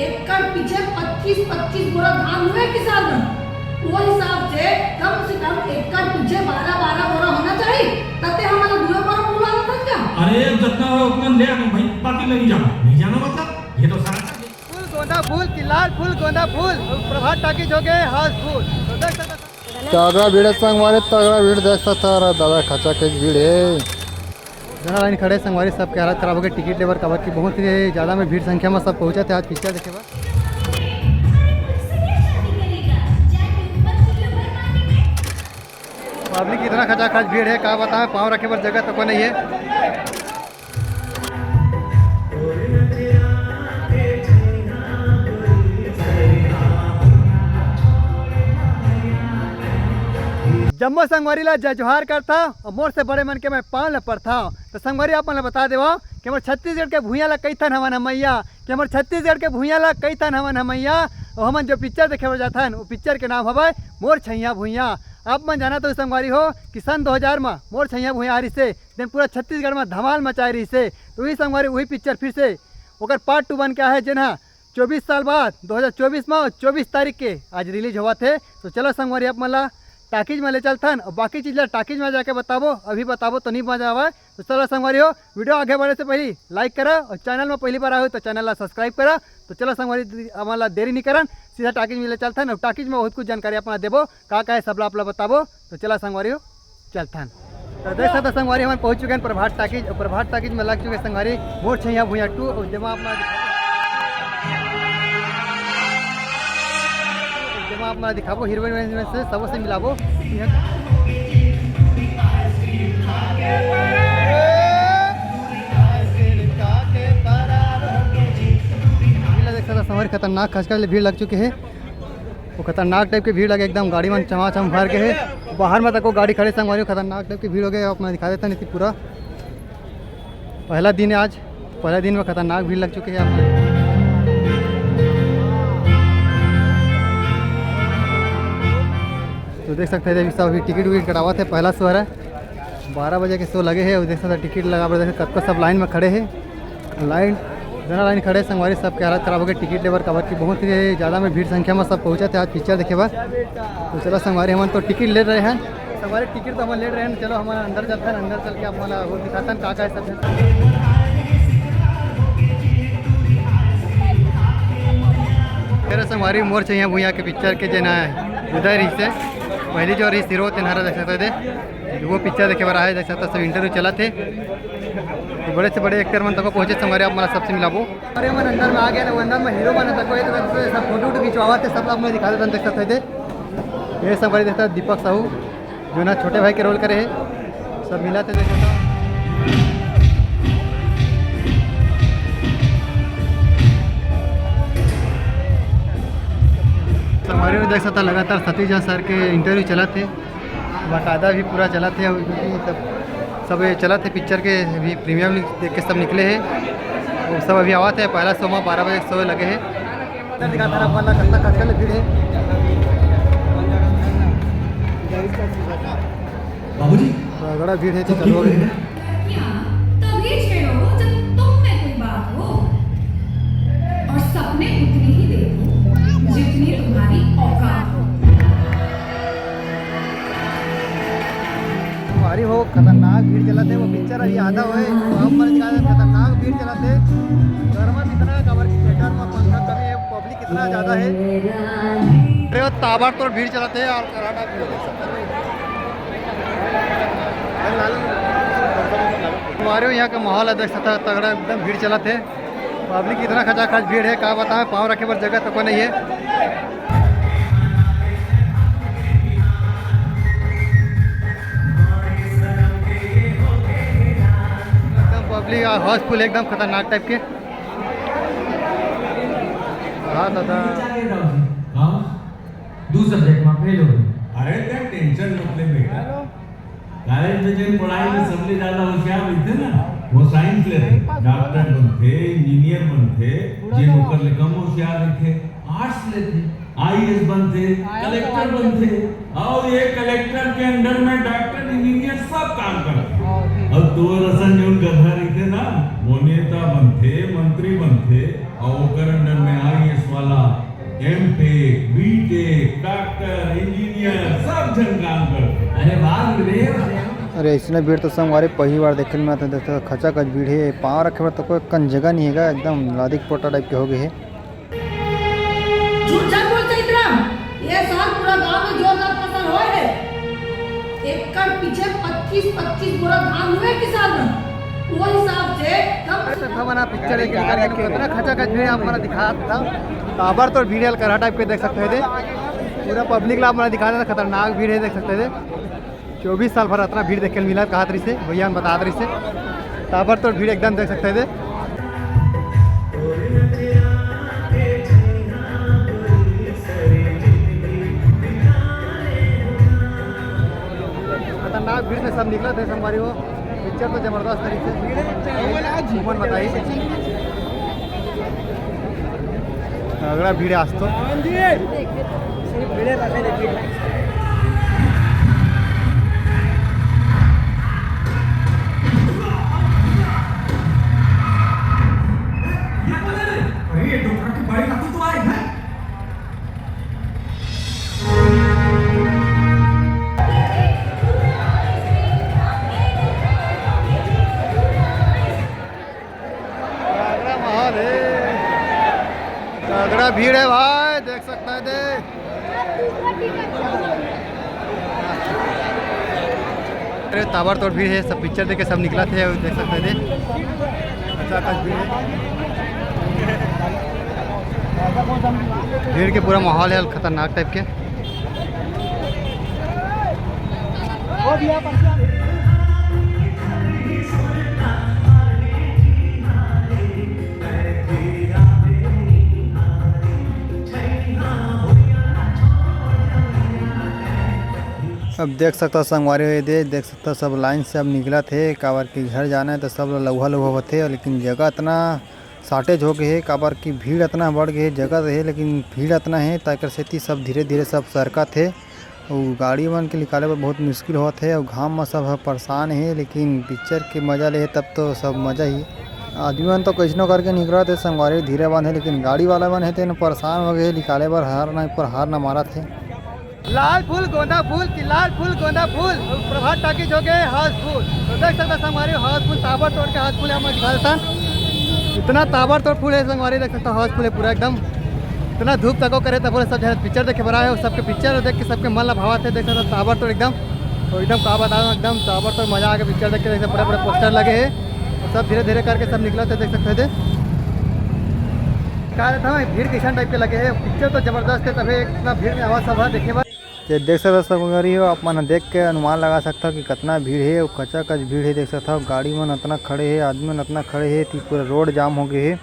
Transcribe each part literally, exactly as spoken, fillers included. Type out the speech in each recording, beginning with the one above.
एकड़ पीछे पच्चीस पच्चीस बोरा धान हुए किसान मन। वो हिसाब से कम से कम एकड़ पीछे बारह बारह बोरा होना चाहिए। तते हमन ला दुए बोरा फूल आना था क्या? अरे, जतना हो उतना ले आना भाई, बाकी ले नहीं जाना। नहीं जाना मतलब, ये तो सारा फूल गोंदा फूल की लाल फूल गोंदा फूल, प्रभात टाकीज हो गए हाउसफुल। तो देख सकते हैं। तगड़ा भीड़ है संगवारी, तगड़ा भीड़ देख सकता है। दादा खचा खच भीड़ है। जना लाइन खड़े संगवारी, सबके हालत खराब हो गए टिकट लेबर, काबर की बहुत ही ज्यादा में भीड़ संख्या में सब पहुंचा थे आज पिक्चर देखे बर। पब्लिक इतना खचाखच भीड़ है, का बताएं, पाँव रखे बर जगह तको नहीं है। जम्मो संगवारी ला जय जोहार करथव अउ मोर से बड़े मन के मैं पाँव ल परथव। तो संगवारी, आप मन ल बता देवव कि हमर छत्तीसगढ़ के भुइयां ला कइथन हवन हमैया, कि हमर छत्तीसगढ़ के भुइयां ला कइथन हवन हमैया। अउ हमन जो पिक्चर देखे बर जाथन, वो पिक्चर के नाम हवय मोर छइहां भुइयां। आप मन जानत हो संगवारी हो कि सन दो हज़ार म मोर छइहां भुइयां आ रिहिसे, तेन पूरा छत्तीसगढ़ म धमाल मचाए रिहिसे। तो वही संगवारी, वही पिक्चर फिर से ओकर पार्ट टू बन के आहे, जेन ह चौबीस साल बाद दो हज़ार चौबीस म चौबीस तारीख के आज रिलीज होवत हे। तो चलो संगवारी, आप मन ला टाकीज में ले चलथन अउ बाकी चीज ला टाकीज में जाके बताबो, अभी बताबो तो नहीं मजा आवे। तो चलो संगवारी हो, वीडियो आगे बढ़े से पहली लाइक करा अउ चैनल में पहली बार आए हो तो चैनल ला सब्सक्राइब करा। तो चलो संगवारी, हमन ला देरी नहीं करन, सीधा टाकीज में ले चलथन अउ टाकीज में बहुत कुछ जानकारी आप मन ला देबो, का का है सब ला आप ला बताबो। तो चला संगवारी हो, चलथन। तो देख सकते संगवारी, हमन पहुंच चुके हैं प्रभात टाकीज। अउ प्रभात टाकीज में लग चुके संगवारी मोर छइहां भुइयां टू। अउ जेमा आप मन ला दिखाबो, जेमा आप मन ला दिखाबो हीरोइन वीरोइन से, सबो से मिलाबो। भीड़ ला देख सकते संगवारी, खतरनाक खचखच ले भीड़ लग चुके हे। वो खतरनाक टाइप के भीड़ लगे, एकदम गाड़ी मन चमाचम भर के हे। बाहर में तको गाड़ी खड़े संगवारी, खतरनाक टाइप के भीड़ हो गए। आप मन ला दिखा देथन एती पूरा पहला दिन है आज, पहला दिन में खतरनाक भीड़ लग चुके हे आप मन। तो देख सकते हैं, अभी सब अभी टिकट विकट कटावत हे, पहला शो हरे, बारह बजे के शो लगे हे। अउ देख सकते हैं, टिकट लगा बर देख कतका सब लाइन में खड़े हे। लाइन, जना लाइन खड़े संगवारी, सबके हालत खराब हो गए टिकट लेबर, काबर की बहुत ही ज्यादा में भीड़ संख्या में सब पहुंचा थे आज पिक्चर देखे बर। तो चलो संगवारी, हमन तो टिकट ले रहे हैं, संगवारी टिकट तो हमन ले रहे हैं। चलो हमन अंदर चलते हैं, अंदर चल के आप मन ला और दिखाते हैं का का है सब। मेरे संगवारी मोर छइहां भुइयां के पिक्चर के जेना उदय रिहिसे, पहली जो रिहिसे हीरो तेन हरा देख सकते थे। वो पिक्चर देखे बर आए, देख सकते सब इंटरव्यू चलत हे। तो बड़े से बड़े एक्टर मन तक पहुंचे संगवारी, आप मन ला सबसे मिलाबो। अरे मन अंदर में आ गए ना, वो अंदर में हीरो मन तक, एक तरफ से सब फोटो वोटो खिंचवावत हे, सब आप मन ला दिखा देथन, देख सकते थे। ये संगवारी देखता दीपक साहू, जो ना छोटे भाई के रोल करे हे, सब मिला थे देख सकता। संगवारी हो देख सकता लगातार सतीश झा सर के इंटरव्यू चलत हे। बाकायदा भी पूरा चलत हे, अभी क्योंकि सब, सब ये चलत हे पिक्चर के, अभी प्रीमियर देख के सब निकले हे। वो सब अभी आवत हे, पहला शो में बारह बजे शो लगे हे। दिखा था ना, पहला कतका कतका भीड़ हे। बाबूजी, बड़ा भीड़ हे, तो चलो। लड़कियां तभी छेड़ो जब तुम में कोई बात हो, और सपने उतने ही देखो जितनी तुम्हारी औकात हो। भारी हो, खतरनाक भीड़ चलत हे। वो पिक्चर अभी आधा होए, तो हम मन निकाले खतरनाक भीड़ चलत हे। गर्मा भी इतना, काबर की थिएटर में पंखा कमी हे, पब्लिक इतना ज्यादा हे। अरे वो ताबड़तोड़ भीड़ चलत हे और कर्राटा भीड़। हमारे यहाँ का माहौल हे, देख सकता है, तगड़ा एकदम भीड़ चलत हे। पब्लिक इतना खचाखच भीड़ हे, का बताएं, पाँव रखे बर जगह तको नहीं हे। एकदम पब्लिक हाउसफुल, एकदम खतरनाक टाइप के। हाँ दादा। हाँ? दू सब्जेक्ट में फेल हो गए। अरे, ते टेंशन मत ले बेटा। कॉलेज में जेन पढ़ाई में सबले ज्यादा होशियार रहिथे ना, वो साइंस लेथे, डॉक्टर बनथे, इंजीनियर बनथे। जेन ओकर ले कम होशियार रहिथे, आर्ट्स लेथे, आईएएस बनथे, कलेक्टर बनथे। अउ ये कलेक्टर के अंडर में डॉक्टर, इंजीनियर सब काम करथे। अउ तोर असन जेन गधा रहिथे ना, वो नेता बनथे, मंत्री बनथे। और ओकर अंडर में आईएएस वाला, एमटेक, बीटेक, डॉक्टर, इंजीनियर, सब झन काम करथे। अरे वाह गुरुदेव। अरे, अइसने भीड़ तो संगवारी पहिली बार देखे ल मिलत हे। देखो, खचाखच भीड़ हे, पाँव रखे बर तो कोई कन जगह नहीं हे गा, एकदम लादिक पोटा टाइप के हो गए हे। झूठ झन बोल चैतराम, ये साल पूरा गांव में जोरदार फसल होए हे। एकड़ पीछे पच्चीस पच्चीस बोरा धान हुए किसान मन। वो हिसाब से कम से कम हमन पिक्चर देखे निकल के कतना खचाखच भीड़ आप मन दिखात था। ताबड़तोड़ भीड़ हे, करहा टाइप के देख सकते हैं दे। पूरा पब्लिक ला आप मन दिखात था, खतरनाक भीड़ हे, देख सकते हैं दे। चौबीस साल भर अतना भीड़ देखे ल मिला, कहत रहिसे, भैया मन बतात रहिसे। ताबड़तोड़ भीड़ एकदम देख सकते हैं दे। खतरनाक भीड़ में सब निकलत हे संगवारी हो। पिक्चर तो जबरदस्त तरीके से। उमन बताई। तगड़ा भीड़ हे आज तो। अरे, ये डोकरा की बड़ी ताकत तो आई है। तगड़ा माहौल हे, तगड़ा भीड़ हे भाई, देख सकता है दे। अरे ताबड़तोड़ भीड़ हे, सब पिक्चर देख के सब निकलत हे, देख सकते हैं दे। अच्छा खास भीड़ हे, भीड़ के पूरा माहौल हे खतरनाक टाइप के। अब देख सकता संगवारी हो, ये दे देख सकता सब लाइन से अब निकलत हे, काबर कि घर जाना हे तो सब ला लउहा लउहा होथे, लेकिन जगह अतना shortage हो गए हे, काबर कि भीड़ अतना बढ़ गए हे, जगह तो हे लेकिन भीड़ अतना हे, तेकर सेती सब धीरे धीरे सब सरकत हे। अउ गाड़ी मन के निकाले बर बहुत मुश्किल होत हे, अउ घाम म सब ह परेशान हे, लेकिन पिक्चर के मजा ले हे तब तो सब मजा ही। आदमी मन तो कइसनो करके निकलत हे संगवारी, धीरे बांधे, लेकिन गाड़ी वाला मन हे तेन परेशान हो गए हे, निकाले बर हार ना पर हार ना मारत हे। लाल फूल गोंदा फूल कि लाल फूल गोंदा फूल, प्रभात टाकीज हो गए हाउसफुल। तो देख सकता संगवारी, हाउसफुल ताबड़तोड़ के हाउसफुल हे, हम दिखा देता। इतना ताबड़तोड़ फूल हे संगवारी, देख सकता हाउसफुल हे पूरा एकदम। इतना धूप तको करे तब बोले सब झन पिक्चर देखे बर आए हो, सबके पिक्चर देख के सबके मन ला भावत हे। देख सकता ताबड़तोड़ एकदम, तो एकदम का बताओ, एकदम ताबड़तोड़ मजा आ गया पिक्चर देख के। देख सकता बड़े बड़े पोस्टर लगे हे, तो सब धीरे धीरे करके सब निकलत हे, देख सकते हैं। का रहता है भीड़ कैसन टाइप के लगे हे, पिक्चर तो जबरदस्त हे, तभी इतना भीड़ में आवाज सब है देखे बर। ये देख सकता संगवारी हो, आप मन देख के अनुमान लगा सकता कि कितना भीड़ हे अउ कचाकच भीड़ हे। देख सकता हो गाड़ी मन अतना खड़े हे, आदमी मन अतना खड़े हे कि पूरा रोड जाम हो गए हे।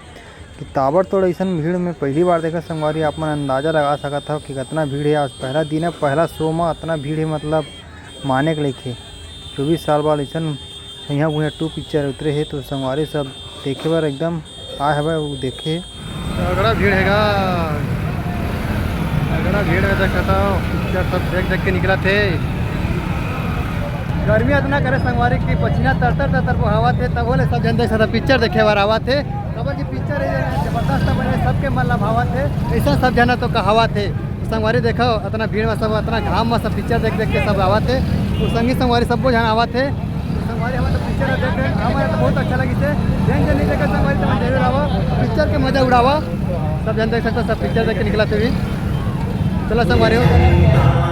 कि ताबड़तोड़ अइसन भीड़ में पहली बार देखा संगवारी, आप मन अंदाजा लगा सकत हव कि कितना भीड़ हे। आज पहला दिन हे, पहला शो में अतना भीड़ हे, मतलब माने के लइक हे। चौबीस साल बाद अइसन सैया गुइया टू पिक्चर उतरे हे, तो संगवारी सब देखे बर एकदम आए हवय, वो देखे। तगड़ा भीड़ हेगा, तगड़ा भीड़ हे, देखत हव पिक्चर सब देख देख के निकलत हे। गर्मी अतना करे संगवारी कि पसीना तर तर तर तर बहावत हे, तभो ले सब झन देख सकत पिक्चर देखे बर आवत हे। काबर कि पिक्चर हे जबरदस्त बने, सबके मन ला भावत हे, अइसन सब झन तो कहावत हे। संगवारी देखो, अतना भीड़ में सब, अतना घाम में सब पिक्चर देख देख के सब आवत हे। तो संगी संगवारी सबो झन आवत हे। संगवारी हमन तो पिक्चर देख रहे हैं, हमन तो बहुत अच्छा लगिस हे। जेन जेन नहीं देखे संगवारी तो जरूर आवा, पिक्चर के मजा उड़ावा। सब झन देख सकता, सब पिक्चर देख के निकलत हे भी। चलो संगवारी हो।